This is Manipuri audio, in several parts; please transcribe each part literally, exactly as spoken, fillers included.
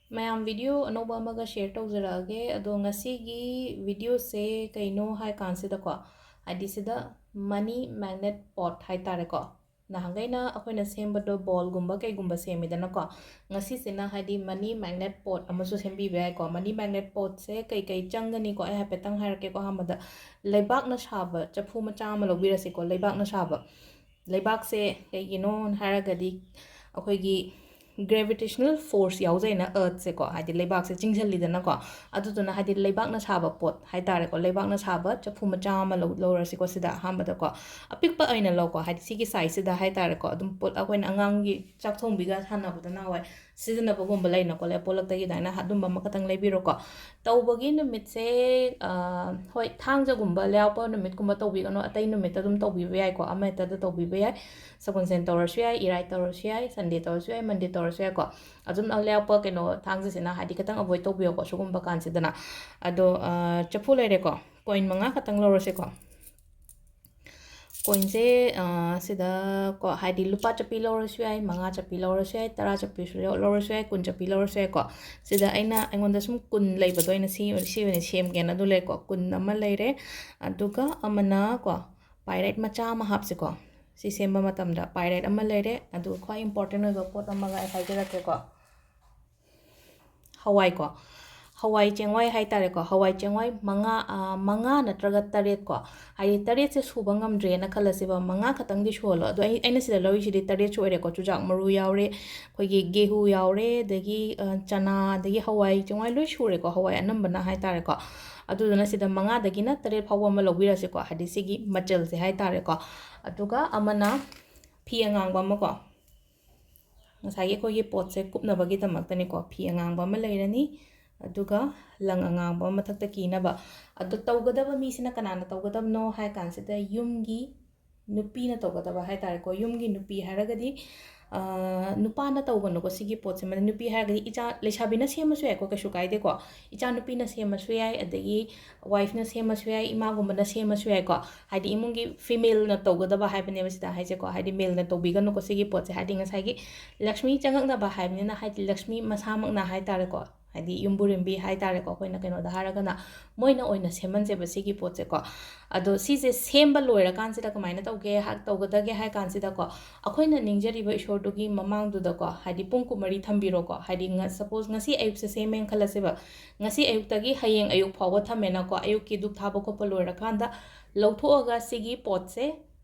ꯃꯌꯥꯝ, video ꯑꯅꯧꯕ ꯑꯃꯒ share ꯇꯧꯖꯔꯛꯑꯒꯦ꯫ ꯑꯗꯣ ꯉꯁꯤꯒꯤ videoꯁꯦ ꯀꯩꯅꯣ ꯍꯥꯏ ꯀꯥꯟꯁꯤꯗꯀꯣ, ꯍꯥꯏꯗꯤ ꯁꯤꯗ money magnet pot ꯍꯥꯏ ꯇꯥꯔꯦꯀꯣ, ꯅꯍꯥꯟꯈꯩꯅ ꯑꯩꯈꯣꯏꯅ ꯁꯦꯝꯕꯗꯣ bowlꯒꯨꯝꯕ ꯀꯩꯒꯨꯝꯕ ꯁꯦꯝꯃꯤꯗꯅꯀꯣ, ꯉꯁꯤꯁꯤꯅ ꯍꯥꯏꯗꯤ money magnet pot ꯑꯃꯁꯨ ꯁꯦꯝꯕꯤꯕ ꯌꯥꯏꯀꯣ꯫ Money magnet potꯁꯦ ꯀꯩꯀꯩ ꯆꯪꯒꯅꯤꯀꯣ, ꯑꯩ ꯍꯥꯏꯐꯦꯠꯇꯪ ꯍꯥꯏꯔꯛꯀꯦꯀꯣ꯫ ꯑꯍꯥꯟꯕꯗ ꯂꯩꯕꯥꯛꯅ ꯁꯥꯕ ꯆꯐꯨ ꯃꯆꯥ ꯑꯃ ꯂꯧꯕꯤꯔꯁꯤꯀꯣ꯫ ꯂꯩꯕꯥꯛꯅ ꯁꯥꯕ, ꯂꯩꯕꯥꯛꯁꯦ ꯀꯩꯒꯤꯅꯣ ꯍꯥꯏꯔꯒꯗꯤ ꯑꯩꯈꯣꯏꯒꯤ gravitational force ꯌꯥꯎꯖꯩꯅ, earthꯁꯦꯀꯣ, ꯍꯥꯏꯗꯤ ꯂꯩꯕꯥꯛꯁꯦ ꯆꯤꯡꯁꯤꯜꯂꯤꯗꯅꯀꯣ꯫ ꯑꯗꯨꯗꯨꯅ ꯍꯥꯏꯗꯤ ꯂꯩꯕꯥꯛꯅ ꯁꯥꯕ pot ꯍꯥꯏ ꯇꯥꯔꯦꯀꯣ, ꯂꯩꯕꯥꯛꯅ ꯁꯥꯕ ꯆꯐꯨ ꯃꯆꯥ ꯑꯃ ꯂꯧ ꯂꯧꯔꯁꯤꯀꯣ꯫ ꯁꯤꯗ ꯑꯍꯥꯟꯕꯗꯀꯣ ꯑꯄꯤꯛꯄ ꯑꯣꯏꯅ ꯂꯧꯀꯣ, ꯍꯥꯏꯗꯤ ꯁꯤꯒꯤ sizeꯁꯤꯗ ꯍꯥꯏ ꯇꯥꯔꯦꯀꯣ꯫ ꯑꯗꯨꯝ pot ꯑꯩꯈꯣꯏꯅ ꯑꯉꯥꯡꯒꯤ ꯆꯥꯛ ꯊꯣꯡꯕꯤꯒ ꯁꯥꯟꯅꯕꯗ ꯅꯍꯥꯟꯋꯥꯏ ꯁꯤꯖꯤꯟꯅꯕꯒꯨꯝꯕ ꯂꯩꯅꯀꯣ, ꯂꯩꯄꯣꯂꯛꯇꯒꯤ ꯑꯗꯨꯃꯥꯏꯅ ꯑꯗꯨꯝꯕ ꯑꯃꯈꯛꯇꯪ ꯂꯩꯕꯤꯔꯣꯀꯣ꯫ ꯇꯧꯕꯒꯤ ꯅꯨꯃꯤꯠꯁꯦ, ꯑ, ꯍꯣꯏ, ꯊꯥꯡꯖꯒꯨꯝꯕ, ꯂꯩꯕꯥꯛꯄꯣꯛꯄ ꯅꯨꯃꯤꯠꯀꯨꯝꯕ ꯇꯧꯕꯤꯒꯅꯣ, ꯑꯇꯩ ꯅꯨꯃꯤꯠꯇ ꯑꯗꯨꯝ ꯇꯧꯕꯤꯕ ꯌꯥꯏꯀꯣ꯫ ꯑꯃ ꯍꯦꯛꯇꯗ ꯇꯧꯕꯤꯕ ꯌꯥꯏ, ꯁꯒꯣꯜꯁꯦꯟ ꯇꯧꯔꯁꯨ ꯌꯥꯏ, ꯏꯔꯥꯏ ꯇꯧꯔꯁꯨ ꯌꯥꯏ, Sunday ꯇꯧꯔꯁꯨ ꯌꯥꯏ, Monday ꯇꯧꯔꯁꯨ ꯌꯥꯏꯀꯣ꯫ ꯑꯗꯨꯝ ꯂꯩꯕꯥꯛꯄꯣꯛꯄ, ꯀꯩꯅꯣ, ꯊꯥꯡꯖꯁꯤꯅ ꯍꯥꯏꯗꯤ ꯈꯤꯇꯪ avoid ꯇꯧꯕꯤꯌꯣꯀꯣ ꯁꯤꯒꯨꯝꯕ ꯀꯥꯟꯁꯤꯗꯅ꯫ ꯑꯗꯣ, ꯑ, ꯆꯐꯨ ꯂꯩꯔꯦꯀꯣ, coin ꯃꯉꯥ ꯈꯛꯇꯪ ꯂꯧꯔꯁꯦꯀꯣ꯫ Coinꯁꯦ, ꯑ, ꯁꯤꯗ ꯀꯣ, ꯍꯥꯏꯗꯤ ꯂꯨꯄꯥ ꯆꯠꯄꯤ ꯂꯧꯔꯁꯨ ꯌꯥꯏ, ꯃꯉꯥ ꯆꯠꯄꯤ ꯂꯧꯔꯁꯨ ꯌꯥꯏ, ꯇꯔꯥ ꯆꯠꯄꯤꯁꯨ ꯂꯧ-, ꯂꯧꯔꯁꯨ ꯌꯥꯏ, ꯀꯨꯟ ꯆꯠꯄꯤ ꯂꯧꯔꯁꯨ ꯌꯥꯏꯀꯣ꯫ ꯁꯤꯗ ꯑꯩꯅ, ꯑꯩꯉꯣꯟꯗ ꯁꯨꯝ ꯀꯨꯟ ꯂꯩꯕꯗꯣ ꯑꯩꯅ ꯁꯤ, ꯁꯤ ꯑꯣꯏꯅ ꯁꯦꯝꯒꯦꯅ ꯑꯗꯨ ꯂꯩꯀꯣ꯫ ꯀꯨꯟ ꯑꯃ ꯂꯩꯔꯦ, ꯑꯗꯨꯒ ꯑꯃꯅ ꯀꯣ, pyrite ꯃꯆꯥ ꯑꯃ ꯍꯥꯞꯁꯤꯀꯣ꯫ ꯁꯤ ꯁꯦꯝꯕ ꯃꯇꯝꯗ pyrite ꯑꯃ ꯂꯩꯔꯦ, ꯑꯗꯨꯒ ꯈ꯭ꯋꯥꯏ important ꯑꯣꯏꯕ ꯄꯣꯠ ꯑꯃꯒ ꯑꯩ ꯍꯥꯏꯖꯔꯛꯀꯦꯀꯣ꯫ ꯍꯋꯥꯏꯀꯣ, ꯍꯋꯥꯏ ꯆꯦꯡꯋꯥꯏ ꯍꯥꯏ ꯇꯥꯔꯦꯀꯣ, ꯍꯋꯥꯏ ꯆꯦꯡꯋꯥꯏ ꯃꯉꯥ, ꯑ, ꯃꯉꯥ ꯅꯠꯇ꯭ꯔꯒ ꯇꯔꯦꯠꯀꯣ, ꯍꯥꯏꯗꯤ ꯇꯔꯦꯠꯁꯦ ꯁꯨꯕ ꯉꯝꯗ꯭ꯔꯦꯅ ꯈꯜꯂꯁꯦꯕ, ꯃꯉꯥ ꯈꯛꯇꯪꯗꯤ ꯁꯨꯍꯜꯂꯣ꯫ ꯑꯗꯣ ꯑꯩ, ꯑꯩꯅ ꯁꯤꯗ ꯂꯧꯔꯤꯁꯤꯗꯤ ꯇꯔꯦꯠꯁꯨ ꯑꯣꯏꯔꯦꯀꯣ, ꯆꯨꯖꯥꯛ ꯃꯔꯨ ꯌꯥꯎꯔꯦ, ꯑꯩꯈꯣꯏꯒꯤ ꯒꯦꯍꯨ ꯌꯥꯎꯔꯦ, ꯑꯗꯒꯤ, ꯑ, ꯆꯅꯥ, ꯑꯗꯒꯤ ꯍꯋꯥꯏ ꯆꯦꯡꯋꯥꯏ ꯂꯣꯏ ꯁꯨꯔꯦꯀꯣ, ꯍꯋꯥꯏ ꯑꯅꯝꯕꯅ ꯍꯥꯏ ꯇꯥꯔꯦꯀꯣ꯫ ꯑꯗꯨꯗꯨꯅ ꯁꯤꯗ ꯃꯉꯥꯗꯒꯤꯅ ꯇꯔꯦꯠ ꯐꯥꯎꯕ ꯑꯃ ꯂꯧꯕꯤꯔꯁꯤꯀꯣ, ꯍꯥꯏꯗꯤ ꯁꯤꯒꯤ ꯃꯆꯜꯁꯦ ꯍꯥꯏ ꯇꯥꯔꯦꯀꯣ꯫ ꯑꯗꯨꯒ ꯑꯃꯅ ꯐꯤ ꯑꯉꯥꯡꯕ ꯑꯃꯀꯣ, ꯉꯁꯥꯏꯒꯤ ꯑꯩꯈꯣꯏꯒꯤ potꯁꯦ ꯀꯨꯞꯅꯕꯒꯤꯗꯃꯛꯇꯅꯤꯀꯣ, ꯐꯤ ꯑꯉꯥꯡꯕ ꯑꯃ ꯂꯩꯔꯅꯤ, ꯑꯗꯨꯒ ꯂꯪ ꯑꯉꯥꯡꯕ ꯑꯃ ꯃꯊꯛꯇ ꯀꯤꯅꯕ꯫ ꯑꯗꯣ ꯇꯧꯒꯗꯕ ꯃꯤꯁꯤꯅ ꯀꯅꯥꯅ ꯇꯧꯒꯗꯕꯅꯣ ꯍꯥꯏ ꯀꯥꯟꯁꯤꯗ, ꯌꯨꯝꯒꯤ ꯅꯨꯄꯤꯅ ꯇꯧꯒꯗꯕ ꯍꯥꯏ ꯇꯥꯔꯦꯀꯣ꯫ ꯌꯨꯝꯒꯤ ꯅꯨꯄꯤ ꯍꯥꯏꯔꯒꯗꯤ ꯅꯨꯄꯥꯅ ꯇꯧꯒꯅꯨꯀꯣ ꯁꯤꯒꯤ ꯄꯣꯠꯁꯤꯃ꯫ ꯅꯨꯄꯤ ꯍꯥꯏꯔꯒꯗꯤ ꯏꯆꯥ, ꯂꯩꯁꯥꯕꯤꯅ ꯁꯦꯝꯃꯁꯨ ꯌꯥꯏꯀꯣ, ꯀꯩꯁꯨ ꯀꯥꯏꯗꯦꯀꯣ꯫ ꯏꯆꯥꯅꯨꯄꯤꯅ ꯁꯦꯝꯃꯁꯨ ꯌꯥꯏ, ꯑꯗꯒꯤ ꯋꯥꯏꯐꯅ ꯁꯦꯝꯃꯁꯨ ꯌꯥꯏ, ꯏꯃꯥꯒꯨꯝꯕꯅ ꯁꯦꯝꯃꯁꯨ ꯌꯥꯏꯀꯣ꯫ ꯍꯥꯏꯗꯤ ꯏꯃꯨꯡꯒꯤ ꯐꯤꯃꯦꯜꯅ ꯇꯧꯒꯗꯕ ꯍꯥꯏꯕꯅꯦꯕ ꯁꯤꯗ ꯍꯥꯏꯁꯦꯀꯣ꯫ ꯍꯥꯏꯗꯤ ꯃꯦꯜꯅ ꯇꯧꯕꯤꯒꯅꯨꯀꯣ ꯁꯤꯒꯤ ꯄꯣꯠꯁꯦ꯫ ꯍꯥꯏꯗꯤ ꯉꯁꯥꯏꯒꯤ ꯂꯛꯁꯃꯤ ꯆꯪꯉꯛꯅꯕ ꯍꯥꯏꯕꯅꯤꯅ, ꯍꯥꯏꯗꯤ ꯂꯛꯁꯃꯤ ꯃꯁꯥꯃꯛꯅ ꯍꯥꯏ ꯇꯥꯔꯦꯀꯣ, ꯍꯥꯏꯗꯤ ꯌꯨꯝꯕꯨꯔꯦꯝꯕꯤ ꯍꯥꯏ ꯇꯥꯔꯦꯀꯣ, ꯑꯩꯈꯣꯏꯅ ꯀꯩꯅꯣꯗ ꯍꯥꯏꯔꯒꯅ, ꯃꯣꯏꯅ ꯑꯣꯏꯅ ꯁꯦꯝꯍꯟꯁꯦꯕ ꯁꯤꯒꯤ ꯄꯣꯠꯁꯦꯀꯣ꯫ ꯑꯗꯣ ꯁꯤꯁꯦ ꯁꯦꯝꯕ ꯂꯣꯏꯔꯀꯥꯟꯁꯤꯗ ꯀꯃꯥꯏꯅ ꯇꯧꯒꯦ ꯍꯥꯏ, ꯇꯧꯒꯗꯒꯦ ꯍꯥꯏ ꯀꯥꯟꯁꯤꯗꯀꯣ, ꯑꯩꯈꯣꯏꯅ ꯅꯤꯡꯖꯔꯤꯕ ꯏꯁꯣꯔꯗꯨꯒꯤ ꯃꯃꯥꯡꯗꯨꯗꯀꯣ, ꯍꯥꯏꯗꯤ ꯄꯨꯡ ꯀꯨꯟꯃꯔꯤ ꯊꯝꯕꯤꯔꯣꯀꯣ꯫ ꯍꯥꯏꯗꯤ ꯉ-, ꯁꯄꯣꯁ ꯉꯁꯤ ꯑꯌꯨꯛꯁꯦ ꯁꯦꯝꯃꯦꯅ ꯈꯜꯂꯁꯦꯕ, ꯉꯁꯤ ꯑꯌꯨꯛꯇꯒꯤ ꯍꯌꯦꯡ ꯑꯌꯨꯛ ꯐꯥꯎꯕ ꯊꯝꯃꯦꯅꯀꯣ, ꯑꯌꯨꯛꯀꯤ ꯙꯨꯞ ꯊꯥꯕ ꯈꯣꯠꯄ ꯂꯣꯏꯔꯀꯥꯟꯗ ꯂꯧꯊꯣꯛꯑꯒ ꯁꯤꯒꯤ ꯄꯣꯠꯁꯦ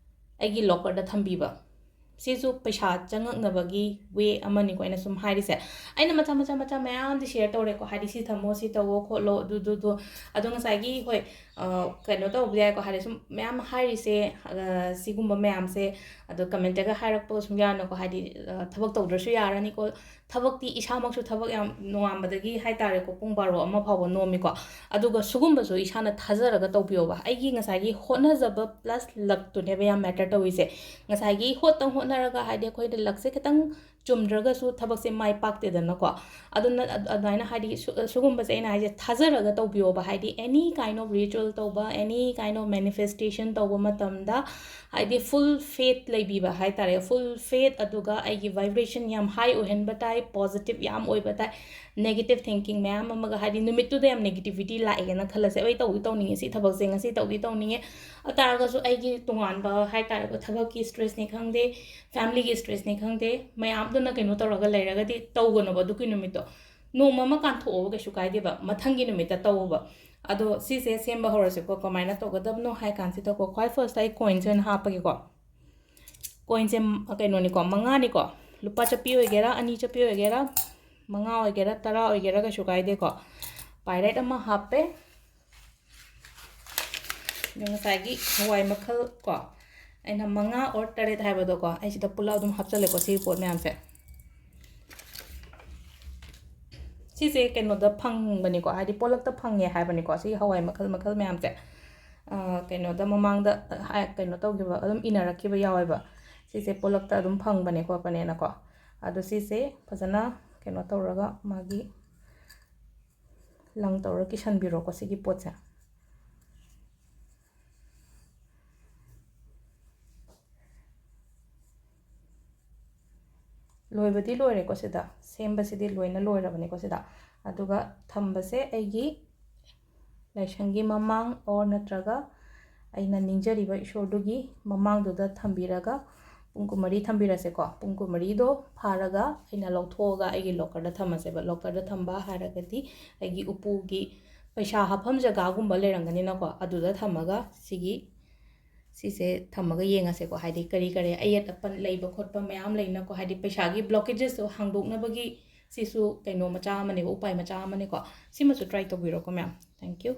ꯑꯩꯒꯤ ꯂꯣꯀꯔꯗ ꯊꯝꯕꯤꯕ꯫ ꯁꯤꯁꯨ ꯄꯩꯁꯥ ꯆꯪꯉꯛꯅꯕꯒꯤ ꯋꯦ ꯑꯃꯅꯤꯀꯣ ꯑꯩꯅ ꯁꯨꯝ ꯍꯥꯏꯔꯤꯁꯦ꯫ ꯑꯩꯅ ꯃꯆꯥ ꯃꯆꯥ ꯃꯆꯥ ꯃꯌꯥꯝꯗꯤ ꯁꯤꯌꯔ ꯇꯧꯔꯦꯀꯣ, ꯍꯥꯏꯗꯤ ꯁꯤ ꯊꯝꯃꯣ, ꯁꯤ ꯇꯧꯋꯣ ꯈꯣꯠꯂꯣ, ꯑꯗꯨꯗꯨꯗꯣ꯫ ꯑꯗꯣ ꯉꯁꯥꯏꯒꯤ, ꯍꯣꯏ, ꯑ, ꯀꯩꯅꯣ ꯇꯧꯕ ꯌꯥꯏꯀꯣ, ꯍꯥꯏꯗꯤ ꯁꯨꯝ ꯃꯌꯥꯝ ꯍꯥꯏꯔꯤꯁꯦ, ꯑ, ꯁꯤꯒꯨꯝꯕ ꯃꯌꯥꯝꯁꯦ, ꯑꯗꯣ ꯀꯃꯦꯟꯇꯒ ꯍꯥꯏꯔꯛꯄ ꯁꯨꯝ ꯌꯥꯅꯀꯣ, ꯍꯥꯏꯗꯤ, ꯑ, ꯊꯕꯛ ꯇꯧꯗ꯭ꯔꯁꯨ ꯌꯥꯔꯅꯤꯀꯣ꯫ ꯊꯕꯛꯇꯤ ꯏꯁꯥꯃꯛꯁꯨ ꯊꯕꯛ ꯌꯥꯝ ꯅꯣꯡꯉꯥꯟꯕꯗꯒꯤ ꯍꯥꯏ ꯇꯥꯔꯦꯀꯣ, ꯄꯨꯡ ꯕꯥꯔꯣ ꯑꯃ ꯐꯥꯎꯕ ꯅꯣꯝꯃꯤꯀꯣ꯫ ꯑꯗꯨꯒ ꯁꯤꯒꯨꯝꯕꯁꯨ ꯏꯁꯥꯅ ꯊꯥꯖꯔꯒ ꯇꯧꯕꯤꯌꯣꯕ꯫ ꯑꯩꯒꯤ ꯉꯁꯥꯏꯒꯤ ꯍꯣꯠꯅꯖꯕ ꯄ꯭ꯂꯁ ꯂꯛꯇꯨꯅꯦꯕ ꯌꯥꯝ ꯃꯦꯇꯔ ꯇꯧꯔꯤꯁꯦ꯫ ꯉꯁꯥꯏꯒꯤ ꯍꯣꯠꯇꯪ ꯍꯣꯠꯅꯔꯒ, ꯍꯥꯏꯗꯤ ꯑꯩꯈꯣꯏꯗ ꯂꯛꯁꯦ ꯈꯤꯇꯪ ꯆꯨꯝꯗ꯭ꯔꯒꯁꯨ ꯊꯕꯛꯁꯦ ꯃꯥꯏ ꯄꯥꯛꯇꯦꯗꯅꯀꯣ꯫ ꯑꯗꯨꯅ ꯑꯗ-, ꯑꯗꯨꯃꯥꯏꯅ ꯍꯥꯏꯗꯤ ꯁꯨ-, ꯁꯤꯒꯨꯝꯕꯁꯦ ꯑꯩꯅ ꯍꯥꯏꯁꯦ ꯊꯥꯖꯔꯒ ꯇꯧꯕꯤꯌꯣꯕ꯫ ꯍꯥꯏꯗꯤ any kind of ritual ꯇꯧꯕ, any kind of manifestation ꯇꯧꯕ ꯃꯇꯝꯗ ꯍꯥꯏꯗꯤ ꯐꯨꯜ ꯐꯦꯠ ꯂꯩꯕꯤꯕ ꯍꯥꯏ ꯇꯥꯔꯦ, ꯐꯨꯜ ꯐꯦꯠ꯫ ꯑꯗꯨꯒ ꯑꯩꯒꯤ ꯚꯥꯏꯕ꯭ꯔꯦꯁꯟ ꯌꯥꯝ ꯍꯥꯏ ꯑꯣꯏꯍꯟꯕ ꯇꯥꯏ, ꯄꯣꯖꯤꯇꯤꯞ ꯌꯥꯝ ꯑꯣꯏꯕ ꯇꯥꯏ꯫ ꯅꯦꯒꯦꯇꯤꯞ ꯊꯤꯡꯀꯤꯡ ꯃꯌꯥꯝ ꯑꯃꯒ, ꯍꯥꯏꯗꯤ ꯅꯨꯃꯤꯠꯇꯨꯗ ꯌꯥꯝ ꯅꯦꯒꯦꯇꯤꯚꯤꯇꯤ ꯂꯥꯛꯑꯦꯅ ꯈꯜꯂꯁꯦ, ꯑꯩ ꯇꯧꯗꯤ ꯇꯧꯅꯤꯡꯉꯦ ꯁꯤ ꯊꯕꯛꯁꯦ, ꯉꯁꯤ ꯇꯧꯗꯤ ꯇꯧꯅꯤꯡꯉꯦ, ꯑꯗꯨ ꯇꯥꯔꯒꯁꯨ ꯑꯩꯒꯤ ꯇꯣꯉꯥꯟꯕ ꯍꯥꯏ ꯇꯥꯔꯦꯀꯣ, ꯊꯕꯛꯀꯤ ꯁ꯭ꯇ꯭ꯔꯦꯁꯅꯤ ꯈꯪꯗꯦ, ꯐꯦꯃꯤꯂꯤꯒꯤ ꯁ꯭ꯇ꯭ꯔꯦꯁꯅꯤ ꯈꯪꯗꯦ, ꯃꯌꯥꯝꯗꯨꯅ ꯀꯩꯅꯣ ꯇꯧꯔꯒ ꯂꯩꯔꯒꯗꯤ ꯇꯧꯒꯅꯣꯕ ꯑꯗꯨꯒꯤ ꯅꯨꯃꯤꯠꯇꯣ꯫ ꯅꯣꯡꯃ ꯑꯃ ꯀꯥꯟꯊꯣꯛꯑꯣꯕ, ꯀꯩꯁꯨ ꯀꯥꯏꯗꯦꯕ, ꯃꯊꯪꯒꯤ ꯅꯨꯃꯤꯠꯇ ꯇꯧꯑꯣꯕ꯫ ꯑꯗꯣ ꯁꯤꯁꯦ ꯁꯦꯝꯕ ꯍꯧꯔꯁꯤꯀꯣ꯫ ꯀꯃꯥꯏꯅ ꯇꯧꯒꯗꯕꯅꯣ ꯍꯥꯏ ꯀꯥꯟꯁꯤꯗꯀꯣ, ꯈ꯭ꯋꯥꯏ ꯐꯥꯔꯁꯇ ꯑꯩ ꯀꯣꯏꯟꯁꯦ ꯑꯣꯏꯅ ꯍꯥꯞꯄꯒꯦꯀꯣ꯫ ꯀꯣꯏꯟꯁꯦ ꯀꯩꯅꯣꯅꯤꯀꯣ, ꯃꯉꯥꯅꯤꯀꯣ꯫ ꯂꯨꯄꯥ ꯆꯠꯄꯤ ꯑꯣꯏꯒꯦꯔꯥ, ꯑꯅꯤ ꯆꯠꯄꯤ ꯑꯣꯏꯒꯦꯔꯥ, ꯃꯉꯥ ꯑꯣꯏꯒꯦꯔꯥ, ꯇꯔꯥ ꯑꯣꯏꯒꯦꯔꯥ, ꯀꯩꯁꯨ ꯀꯥꯏꯗꯦꯀꯣ꯫ ꯄꯥꯏꯔꯦꯠ ꯑꯃ ꯍꯥꯞꯄꯦ꯫ ꯑꯗꯣ ꯉꯁꯥꯏꯒꯤ ꯍꯋꯥꯏ ꯃꯈꯜ ꯀꯣ, ꯑꯩꯅ ꯃꯉꯥ ꯑꯣꯔ ꯇꯔꯦꯠ ꯍꯥꯏꯕꯗꯣꯀꯣ, ꯑꯩ ꯁꯤꯗ ꯄꯨꯂꯞ ꯑꯗꯨꯝ ꯍꯥꯞꯆꯜꯂꯦꯀꯣ ꯁꯤꯒꯤ ꯄꯣꯠ ꯃꯌꯥꯝꯁꯦ꯫ ꯁꯤꯁꯦ ꯀꯩꯅꯣꯗ ꯐꯪꯕꯅꯤꯀꯣ, ꯍꯥꯏꯗꯤ ꯄꯣꯂꯛꯇ ꯐꯪꯉꯦ ꯍꯥꯏꯕꯅꯤꯀꯣ ꯁꯤꯒꯤ ꯍꯋꯥꯏ ꯃꯈꯜ ꯃꯈꯜ ꯃꯌꯥꯝꯁꯦ꯫ ꯑ, ꯀꯩꯅꯣꯗ ꯃꯃꯥꯡꯗ, ꯑ, ꯍꯥꯏ-, ꯀꯩꯅꯣ ꯇꯧꯈꯤꯕ, ꯑꯗꯨꯝ ꯏꯅꯔꯛꯈꯤꯕ ꯌꯥꯎꯋꯦꯕ꯫ ꯁꯤꯁꯦ ꯄꯣꯂꯞꯇ ꯑꯗꯨꯝ ꯐꯪꯕꯅꯦ ꯈꯣꯠꯄꯅꯦꯅꯀꯣ꯫ ꯑꯗꯣ ꯁꯤꯁꯦ ꯐꯖꯅ ꯀꯩꯅꯣ ꯇꯧꯔꯒ ꯃꯥꯒꯤ ꯂꯪ ꯇꯧꯔ ꯀꯤꯁꯟꯕꯤꯔꯣꯀꯣ ꯁꯤꯒꯤ ꯄꯣꯠꯁꯦ꯫ ꯂꯣꯏꯕꯗꯤ ꯂꯣꯏꯔꯦꯀꯣ ꯁꯤꯗ, ꯁꯦꯝꯕꯁꯤꯗꯤ ꯂꯣꯏꯅ ꯂꯣꯏꯔꯕꯅꯤꯀꯣ ꯁꯤꯗ꯫ ꯑꯗꯨꯒ ꯊꯝꯕꯁꯦ ꯑꯩꯒꯤ ꯂꯥꯏꯁꯪꯒꯤ ꯃꯃꯥꯡ ꯑꯣꯔ ꯅꯠꯇ꯭ꯔꯒ ꯑꯩꯅ ꯅꯤꯡꯖꯔꯤꯕ ꯏꯁꯣꯔꯗꯨꯒꯤ ꯃꯃꯥꯡꯗꯨꯗ ꯊꯝꯕꯤꯔꯒ ꯄꯨꯡ ꯀꯨꯟꯃꯔꯤ ꯊꯝꯕꯤꯔꯁꯦꯀꯣ꯫ ꯄꯨꯡ ꯀꯨꯟꯃꯔꯤꯗꯣ ꯐꯥꯔꯒ ꯑꯩꯅ ꯂꯧꯊꯣꯛꯑꯒ ꯑꯩꯒꯤ ꯂꯣꯀꯔꯗ ꯊꯝꯃꯁꯦꯕ꯫ ꯂꯣꯀꯔꯗ ꯊꯝꯕ ꯍꯥꯏꯔꯒꯗꯤ ꯑꯩꯒꯤ ꯎꯄꯨꯒꯤ ꯄꯩꯁꯥ ꯍꯥꯞꯐꯝ ꯖꯒꯥꯒꯨꯝꯕ ꯂꯩꯔꯝꯒꯅꯤꯅꯀꯣ, ꯑꯗꯨꯗ ꯊꯝꯃꯒ ꯁꯤꯒꯤ ꯁꯤꯁꯦ ꯊꯝꯃꯒ ꯌꯦꯡꯉꯁꯦꯀꯣ꯫ ꯍꯥꯏꯗꯤ ꯀꯔꯤ ꯀꯔꯤ ꯑꯌꯦꯠ ꯑꯄꯟ ꯂꯩꯕ ꯈꯣꯠꯄ ꯃꯌꯥꯝ ꯂꯩꯅꯀꯣ꯫ ꯍꯥꯏꯗꯤ ꯄꯩꯁꯥꯒꯤ blockagesꯇꯣ ꯍꯥꯡꯗꯣꯛꯅꯕꯒꯤ ꯁꯤꯁꯨ ꯀꯩꯅꯣ ꯃꯆꯥ ꯑꯃꯅꯦꯕ, ꯎꯄꯥꯏ ꯃꯆꯥ ꯑꯃꯅꯦꯀꯣ꯫ ꯁꯤꯃꯁꯨ try ꯇꯧꯕꯤꯔꯣꯀꯣ ꯃꯌꯥꯝ꯫ Thank you꯫